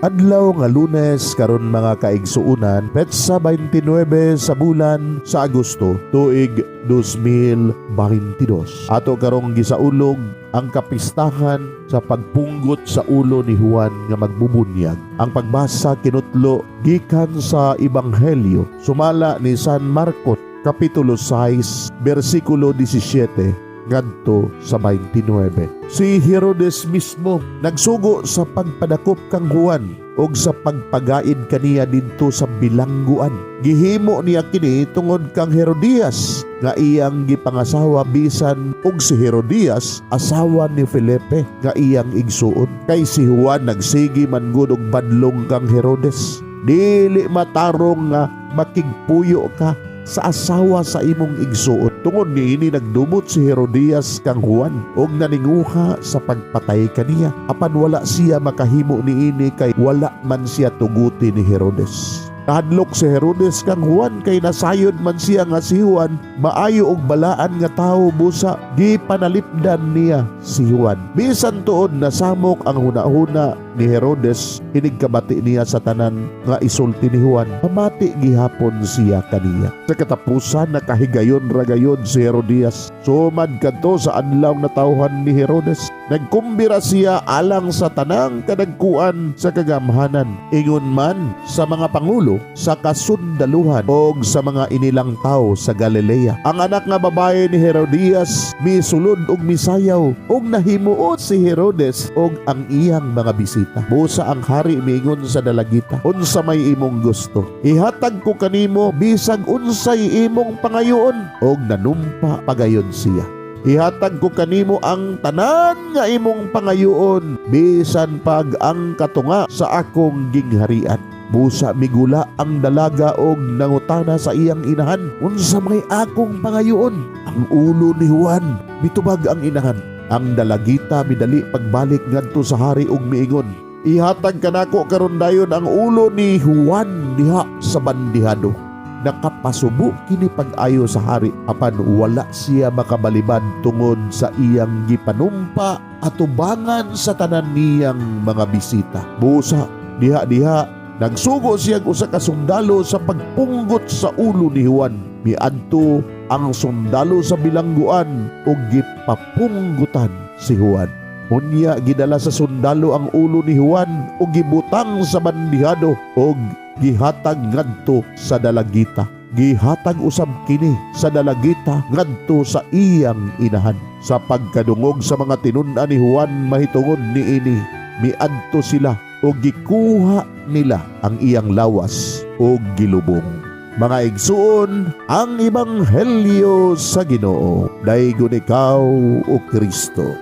Adlaw nga Lunes karon, mga kaigsuonan, petsa 29 sa bulan sa Agosto, tuig 2022. Ato karong gisaulog ang kapistahan sa pagpunggot sa ulo ni Juan nga magbubunyag. Ang pagbasa kinutlo gikan sa Ebanghelyo sumala ni San Marcos, Kapitulo 6, versikulo 17 ngadto sa 29. Si Herodes mismo nagsugo sa pagpadakop kang Juan og sa pagpagaid kaniya didto sa bilangguan. Gihimo niya kini tungod kang Herodias nga iyang gipangasawa, bisan og si Herodias asawa ni Felipe nga iyang igsuon. Kay si Juan nagsigi man gud og badlong kang Herodes. "Dili matarong nga makigpuyo ka sa asawa sa imong igsuon." Tungod niini, nagdumot si Herodias kang Juan og naninguha sa pagpatay kaniya. Apan wala siya makahimo niini kay wala man siya tuguti ni Herodes. Nahadlok si Herodes kang Juan kay nasayod man siya nga si Juan maayo og balaan nga tawo, busa gipanalipdan niya si Juan. Bisan tuod nasamok ang hunahuna ni Herodes hinig kabati niya sa tanan nga isulti ni Juan, pamati gihapon siya kaniya. Sa katapusan, nakahigayon ra gayod si Herodias. Sumad kadto sa adlaw natawhan ni Herodes, nagkumbira siya alang sa tanang kadagkuan sa kagamhanan, ingon man sa mga pangulo sa kasundaluhan og sa mga inilang tawo sa Galilea. Ang anak nga babae ni Herodias misulod og misayaw, og nahimuot si Herodes og ang iyang mga bisita. Busa ang hari miingon sa dalagita, "Unsa may imong gusto? Ihatag ko kanimo bisag unsay imong pangayoon." Og nanumpa pagayon siya, "Ihatag ko kanimo ang tanan nga imong pangayoon, bisan pag ang katunga sa akong gingharian." Busa migula ang dalaga og nangutana sa iyang inahan, "Unsa may akong pangayoon?" "Ang ulo ni Juan," mitubag ang inahan. Ang dalagita midali pagbalik ngadto sa hari og miingon, "Ihatag kanako karon dayon ang ulo ni Juan diha sa bandihado." Nakapasubo kini pag-ayo sa hari, apan wala siya makabalibad tungod sa iyang gipanumpa atubangan sa tanan niyang mga bisita. Busa diha-diha nagsugo siya og usa ka sundalo sa pagpunggot sa ulo ni Juan. Miadto ang sundalo sa bilangguan ug gipapunggutan si Juan. Unya gidala sa sundalo ang ulo ni Juan ug gibutang sa bandihado ug gihatag ngadto sa dalagita. Gihatag usab kini sa dalagita ngadto sa iyang inahan. Sa pagkadungog sa mga tinun-an ni Juan mahitungod niini, miadto sila ug gikuha nila ang iyang lawas ug gilubong. Mga igsuon, ang ebanghelyo sa Ginoo. Daygon ikaw, o Kristo.